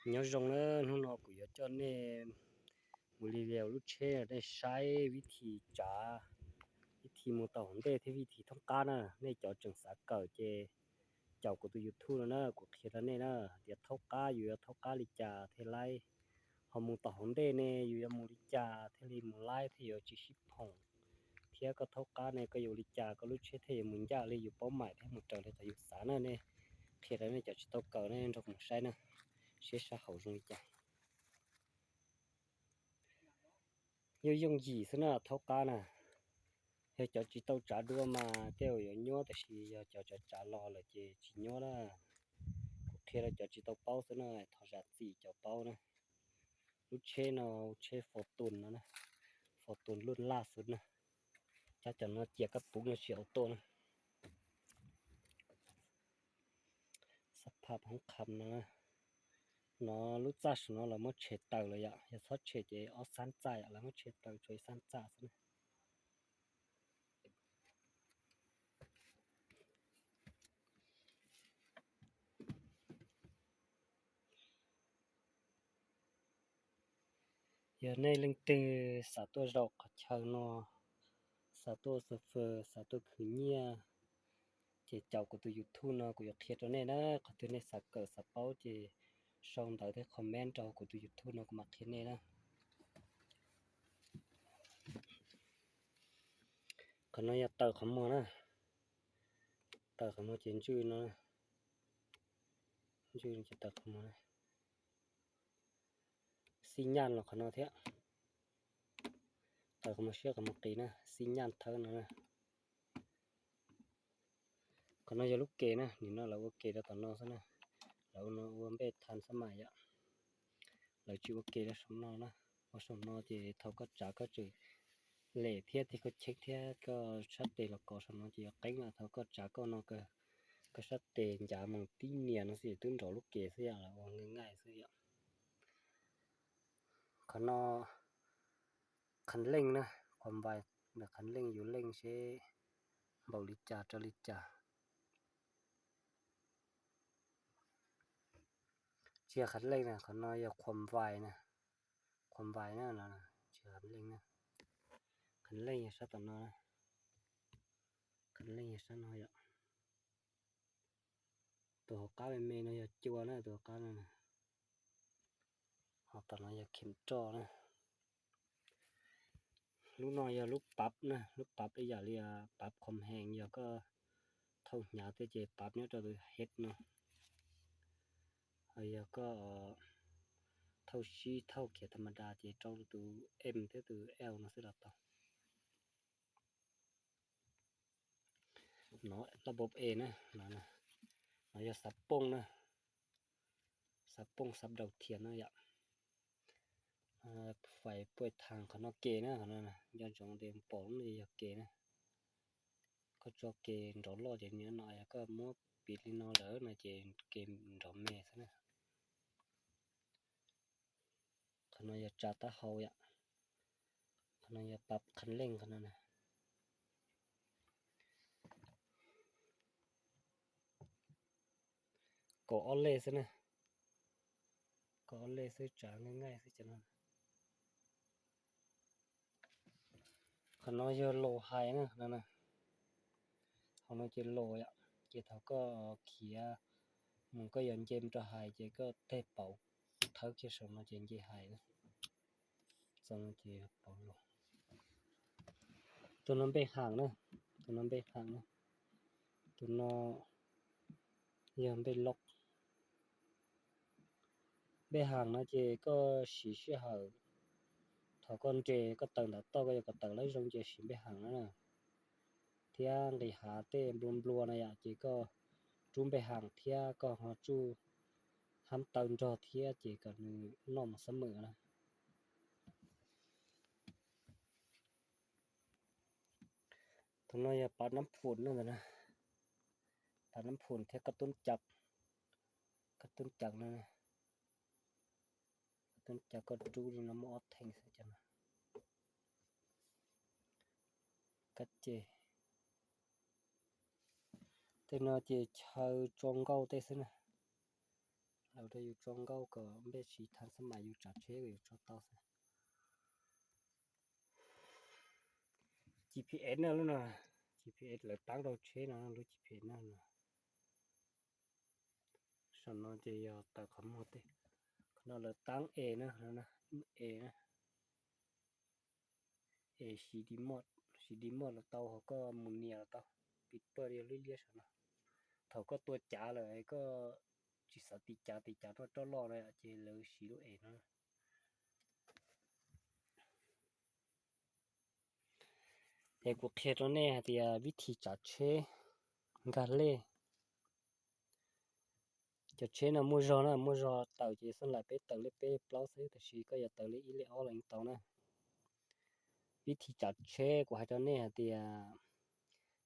Nyob zoo na, hnub no kuv yuav coj nej mus li lub tsheb nej saib vib thi tsav, vib thi mus tau hauv ntej thiab vib thi thoob qab na. Nej cov tseem xav kawm ces caum kuv tus YouTube no na, kuv qhia rau nej na, tias thaub qab yus yuav thaub qab li cas thiaj laib, ho mus tau hauv ntej ne yus yuav mus li cas thiaj li mus laib thiaj yuav tsis sib phoom, thiab koj thaub qab ne koj yuav ua li cas koj lub tsheb thiaj yuav mus ncaj li yus paub maim thiab mus raws li qhov yus xav na. Nej qhia rau nej cov tsis tau kawm ne nrog kuv mus saib na, seb sab hauv zoo li cas. Yooj yooj yim xwb na thaub qab na. Yog cov tsis tau tsav dua mas tej zaum yuav nyuaj, tab sis yog cov tsav tsav los lawm ces tsis nyuaj na. Kuv qhia rau cov tsis tau paub xwb na, thov zam txim cov paub na. Lub tsheb no tsheb Fortune no, Fortune luj laj xwb na. Cov cov no cia kab puv no tsis auto na. Xab phaj hoob kham no, no lub txaj saum no lawv muab tshem tawm lawm yom, yog txhob tshem ces ob xab txaj yom, lawv muab tshem tawm tshuav ib xab txaj xwb na. Yog nej leej twg xav tuaj zaum qhov chaw no, xav tuaj surfer, xav tuaj khwv nyiaj, ces caum kuv tus YouTube no kuv yuav qhia rau nej na. Qhov twg nej xav kawm xav paub ces sau ntawv thiab comment rau kuv tus YouTube no kuv mam qhia nej na. Qhov no yog tawm qhov muag na, tawm qhov muag ces ntswj no, ntswj ces tawm qhov muag na. Xib nyaj los qhov no thiab, tawm qhov muag siab qhov muag qis na, xib nyaj thawb no na. Qhov no yog lub ke na, nim no lawv ua ke rau tom no xwb na, lawv ua no ua npej than xab mais yom. Lawv tsis ua ke rau saum no na, ua saum no ces thaum koj tsav koj tseem lem thiab tig koj cheeb thiab koj sab tes los kov saum no ces yuav qeeb lawm. Thaum koj tsav koj no, koj sab tes ncav mus tib nias no xwb twb nrov lub ke xwb yom, lawv ua nqaij nqaij xwb yom. Qhov no qhov leej na, qhov vais, qhov leej yus leej seb npaum li cas rau li cas. Tsis yog qhov leej na, qhov no yog qhov vais na, qhov vais na, tsis yog qhov leej na. Qhov leej yog sab tom no, qhov leej yog sab no yom. Tus hauv qab me me no yog cua na, tus hauv qab no. Ho tom no yog khem roj na. Lub no yog lub pav na, lub pav ib yam li pav qhom hees, yog koj thauj hnyav tej ces pav nyob rau tus head no. Ho yog koj thauj sib thauj khiav tha ma da ces rau tus M thiab tus L no xwb los tau. No lab bob E na, no yog xav pooj na, xav pooj xav daus thiab no yom. Fais puaj thaas qhov no ke na, qhov no nco ntsoov tias pom lub no yog ke na. Koj tso ke nrov loj ces nyob no, yog koj muab piv li no lawm no ces ke nrov me xwb na. Qhov no yog tsa taub hau yom. Qhov no yog pab qhab leej qhov no na. Kaum ob lej xwb na. Kaum ob lej xwb, tsa nqaij nqaij xwb cov no. Qhov no yog laus hais na, no na. Qhov no ces laus yom, ces thaum koj khiav mus koj yuav nce rau hais ces koj tej pauv thawb kiag saum no ces nce hais na. Txog no ces pauv laus. Tus no npej haam na, tus no npej haam na, tus no yog npej loj. Npej haam no ces koj siv sij hawm, thaum koj nres koj taws ntav toj koj yuav kom tawm laib zoo ces siv npej haam na. Thiab nqis hav tej nplua nplua no yom ces koj tsuj npej haam thiab koj ho tsuj hab taw nrog thiab ces kom nws noj mos xab mwm na. Tus no yog pav nab phum na ntawd na, pav nab phum thiab koj tub cav, koj tub cav no, koj tub cav koj rub li no muaj ob theem xwb cov no. Kab ces tej no ces chaw tso nkauj tej xwb na, Lawv rau yus tso nkauj kom npej siv thav xab mas yus tsav tsheb kom yus tso tau xwb. G P S no lub no, G P S lawv tab rau tsheb no, lub G P S no no. Saum no ces yog tawm qhov muag tej. Qhov no lawv tab E na, E na, E siv di moj, siv di moj los tau, ho koj mus nias los tau. Pis pawg yog liab liab saum no. Thaum koj tua cav lawm koj tsis xav tiv cav, tiv cav roj roj loj no ces lawv siv lub E no. Es kuv qhia rau nej hais tias vib thib tsav tsheb nkag lej. Cov tsheb no muaj zog na, muaj zog tawm ces xab lais peb tawm lej peb plaub xwb, tab sis koj yuav tawm lej ib lej ob los yeej tau na. Vib thib tsav tsheb kuv hais rau nej hais tias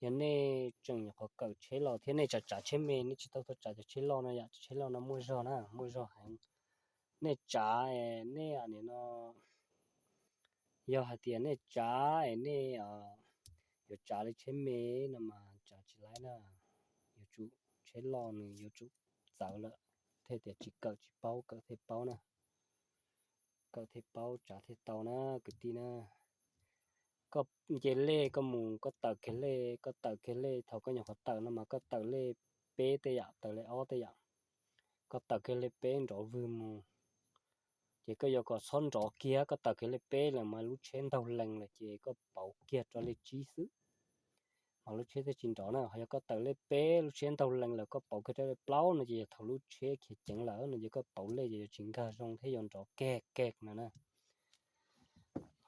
yog nej tseem nyuam qhuav kawm tsheb los thiab nej tsav tsav tsheb me, nej tsis tau tau tsav cov tsheb loj no yom, tsheb loj no muaj zog na, muaj zog heev. Nej tsav, nej nim no yog hais tias nej tsav es nej yuav tsav li tsheb me no mas tsav tsis laib na. Yuav tsum, tsheb loj nws yuav tsum txawv lawm thiaj tias tsis kawm tsis paub, kawm thiaj paub na. Kawm thiaj paub, tsav thiaj tau na kwv tij na. Koj nce lej koj mus koj tawm kiag lej, koj tawm kiag lej thaum koj nyuam qhuav tawm no mas koj tawm lej peb tej yam, tawm lej ob tej yam. Koj tawm kiag lej peb nrov vwg mus, ces koj yuav kom txhob nrov kiag, koj tawm kiag lej peb lawm mas lub tsheb ntaug lees lawm ces koj pauv kiag rau lej tsib xwb, mas lub tsheb thiaj tsis nrov na. Ho yog koj tawm lej peb lub tsheb ntaug lees lawm koj pauv kiag rau lej plaub no ces yog thaum lub tsheb khiav ceev lawm no ces koj pauv lej ces yuav tsis nkag zoo thiab yuav nrov keg keg no na.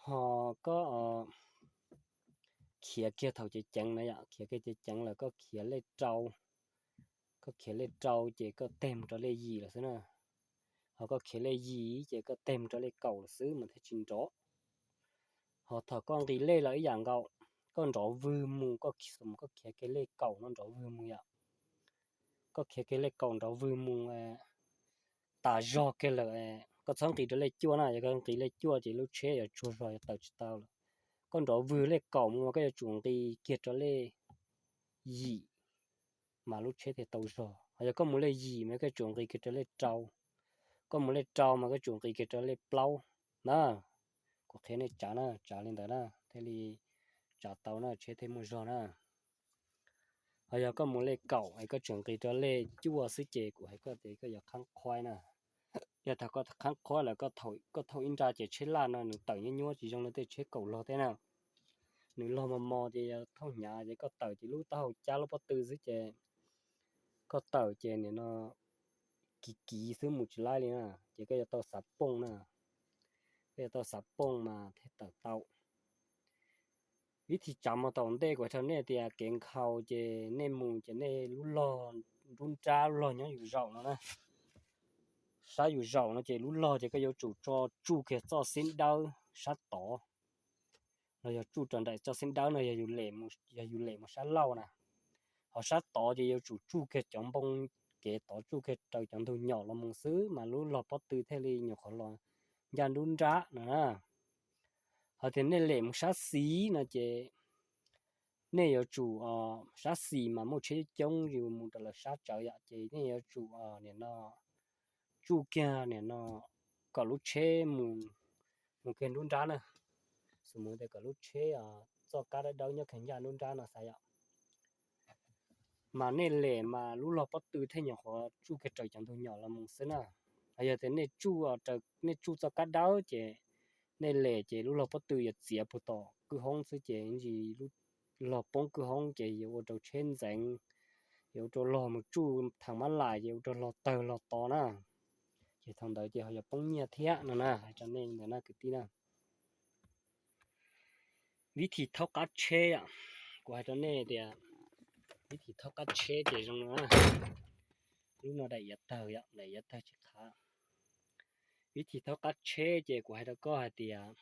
Ho koj khiav kiag thaum ceev ceev na yom, khiav kiag ceev ceev lawm koj khiav lej rau, koj khiav lej rau ces koj teg mus rau lej yim lawm xwb na. Ho koj khiav lej yim ces koj teg mus rau lej kaum lawm xwb mas thiaj tsis nrov. Ho thaum koj nqis lej los ib yam nkaus, koj nrov vwg mus, koj, koj khiav kiag lej kaum no nrov vwg mus yom, koj khiav kiag lej kaum nrov vwg mus tas zog kiag lawm, koj txhob nqis rau lej cuaj na, yog koj nqis lej cuaj ces lub tsheb yuav tsuag zog yuav tawm tsis tau lawm. Koj nrov vwg lej kaum mus mas koj yuav tsum nqis kiag rau lej yim mas lub tsheb thiaj tau zog. Ho yog koj mus lej yim mas koj yuav tsum nqis kiag rau lej rau, koj mus lej rau mas koj yuav tsum nqis kiag rau lej plaub na. Kuv qhia nej tsav na, tsav li ntawd na thiaj li tsav tau na, tsheb thiaj muaj zog na. Ho yog koj mus lej kaum es koj tseem nqis rau lej cuaj xwb ces kuv hais koj tias koj yuav qhaab qhuaib na. Yog thaum koj qhaab qhuaib lawm koj thauj ib nra ces tsheb laj no nws tawm nyuab nyuab tsis zoo li tej tsheb kaum log thiab na. Nws log mos mos ces yog thauj hnyav ces koj tawm ces lub taub hau cab lub pob tw xwb ces koj tawm ces nim no kiv kiv xwb mus tsis laib li na, ces koj yuav tau xav pooj na. Koj yuav tau xav pooj mas thiaj tawm tau. Vib thib tsav mus tom ntej kuv hais rau nej tias kev nkhaus ces nej mus ces nej lub log nruab nrab lub log nyob yus zaum no na. Sab yus zaum no ces lub log ces koj yuav tsum tso tsuj kiag txoj xib dawb sab tod, los yog tsuj rau nraim txoj xib dawb no yog yus lem mus sab laug na. Ho sab tod ces yuav tsum tsuj kiag cov npoo kev tod, tsuj kiag raws cov ntug nyom los mus xwb mas lub log pob tw thiaj li nyuam qhuav los ncaj nruab nrab no na. Ho tias nej lem mus sab xis no ces nej yuav tsum, sab xis mas muaj tsheb coob yus mus rau lawv sab tsawv yom, ces nej yuav tsum nim no tsuj kiag nim no kom lub tsheb mus, mus kiag nruab nrab na. Xws mus tias kom lub tsheb txoj kab dawb dawb nyob kiag ncaj nruab nrab no xav yom, mas nej lem mas lub log pob tw thiaj nyuam qhuav tsuj kiag raws cov ntug nyom los mus xwb na. Ho yog tias nej tsuj, nej tsuj txoj kab dawb ces nej lem ces lub log pob tw yuav txiav puag tom kwj hoob xwb ces ntsis lub log poob kwj hoob ces yuav ua rau tsheb ntxeev, yuav ua rau log mus tsuj thav mab lais ces ua rau log tawg log to na. Ces thaum ntawd ces ho yuav poob nyiaj thiab no na, hais rau nej ntawd na kwv tij na. Vib thib thaub qab tsheb, kuv hais rau nej tias vib thib thaub qab tsheb ces zoo no. Lub no daim iav tawg, daim iav tawg tsis qhav. Vib thib thaub qab tsheb ces kuv hais rau koj hais tias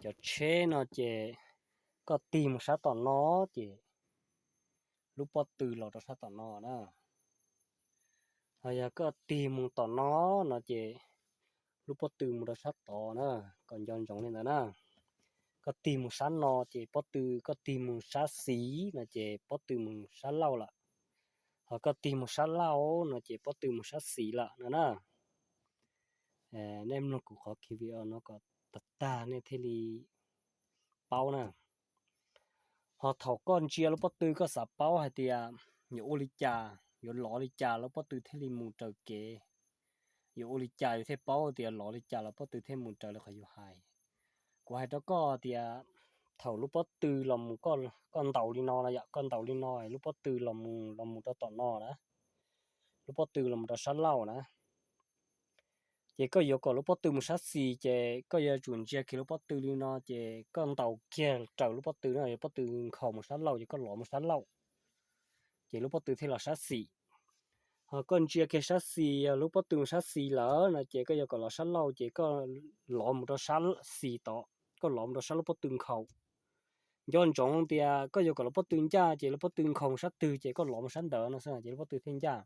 cov tsheb no ces koj tig mus sab tom no ces lub pob tw los rau sab tom no na. Ho yog koj tig mus tom no no ces lub pob tw mus rau sab tod na, kom nco ntsoov li ntawd na. Koj tig mus sab no ces pob tw, koj tig mus sab xis no ces pob tw mus sab laug lawm. Ho koj tig mus sab laug no ces pob tw mus sab xis lawm no na. Nej mloog kuv qhov video no kom tag tag nej thiaj li paub na. Ho thaum koj ntsia lub pob tw koj xav paub hais tias yuav ua li cas, yuav lov li cas lub pob tw thiaj li mus raws kev, yuav ua li cas yus thiaj paub tias lov li cas lub pob tw thiaj mus raws li qhov yus hais. Kuv hais rau koj tias thaum lub pob tw los mus, koj ntaus li no no yom, koj ntaus li no, lub pob tw los mus, los mus rau tom no na, lub pob tw los mus rau sab laug na. Ces koj yuav kom lub pob tw mus sab xis ces koj yuav tsum ntsia kiag lub pob tw li no ces koj ntaus kiag raws lub pob tw no, yog pob tw nkhaus mus sab laug ces koj lov mus sab laug, ces lub pob tw thiaj los sab xis. Ho koj ntsia kiag sab xis, yog lub pob tw mus sab xis lawm no ces koj yuav kom los sab laug ces koj lov mus rau sab xis tod, koj lov mus rau sab lub pob tw nkhaus. Nco ntsoov tias koj yuav kom lub pob tw ncaj ces lub pob tw nkhaus sab twg ces koj lov mus sab ntawd no xwb ces lub pob tw thiaj ncaj.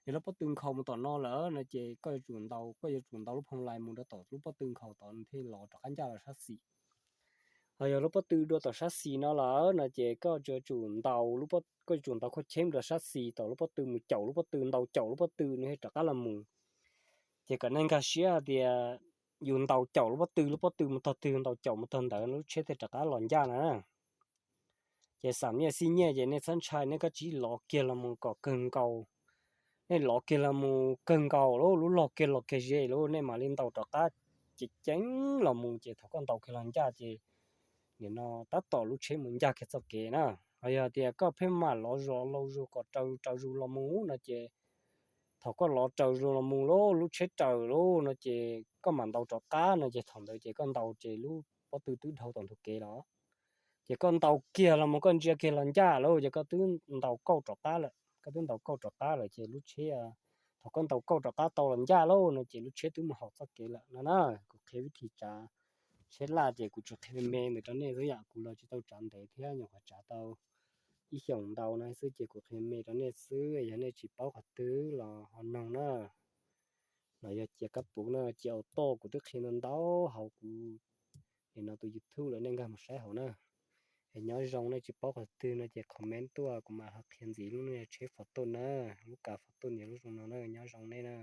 Yog lub pob tw nkhaus mus tom no lawm no ces koj yuav tsum ntaus, koj yuav tsum ntaus lub phoo lais mus rau tom lub pob tw nkhaus tod nws thiaj lov rov qab ncaj los sab xis. Ho yog lub pob tw dua tom sab xis no lawm no ces koj yuav tsum ntaus, koj yuav tsum ntaus khaub cheb mus rau sab xis tom lub pob tw mus caum lub pob tw, ntaus caum lub pob tw nws thiaj rov qab los mus. Ces kom nej nkag siab tias yus ntaus caum lub pob tw, lub pob tw mus tog twg ntaus caum mus tog ntawd lub tsheb thiaj rov qab los ncaj na. Ces xam nyiaj xij nyiaj ces nej txhob ntshai, nej koj tsib lov kiag los mus kom kawg nkaus. Nej lov kiag los mus kawg nkaus lub, lub log kiag los kiag ze lub, nej mam li ntaus rov qab ceev ceev los mus ces thaum koj ntaus kiag los ncaj ces nim no tab tom lub tsheb mus ncaj kiag txoj kev na. Ho yog tias koj pheej mam lov zog lauj zog kom raws raws zus los mus no ces thaum koj lov raws zus los mus lub, lub tsheb raws lub no ces koj mam ntaus rov qab no ces thaum ntawd ces koj ntaus ces lub pob tw twb dhau tom ntug kev los. Ces koj ntaus kiag los mus koj ntsia kiag los ncaj lawm ces koj twb ntaus kauj rov qab lawm, koj twb ntaus kauj rov qab lawm ces lub tsheb, thaum koj ntaus kauj rov qab tau los ncaj lawm no ces lub tsheb twb mus hauv txoj kev lawm no na. Kuv qhia vib thim tsav tsheb laj ces kuv tsuas qhia me me ntawm rau nej xwb yom, kuv los tsis tau tsav ntev thiab nyuam qhuav tsav tau ib xyoos ntau no xwb ces kuv qhia me rau nej xwb, yog nej tsis paub qhov twg los ho noog na. Los yog cia kab puv na, cia auto, kuv twb qhia ntau ntau hauv kuv nim no tus YouTube lawm, nej nkag mus saib hauv na. Es nyob zoo, nej tsis paub qhov twg no ces comment tuaj kuv mam ho qhia ntxiv lub no yog tsheb Fortuner na, lub kav Fortuner lub zoo no na, nyob zoo nej na.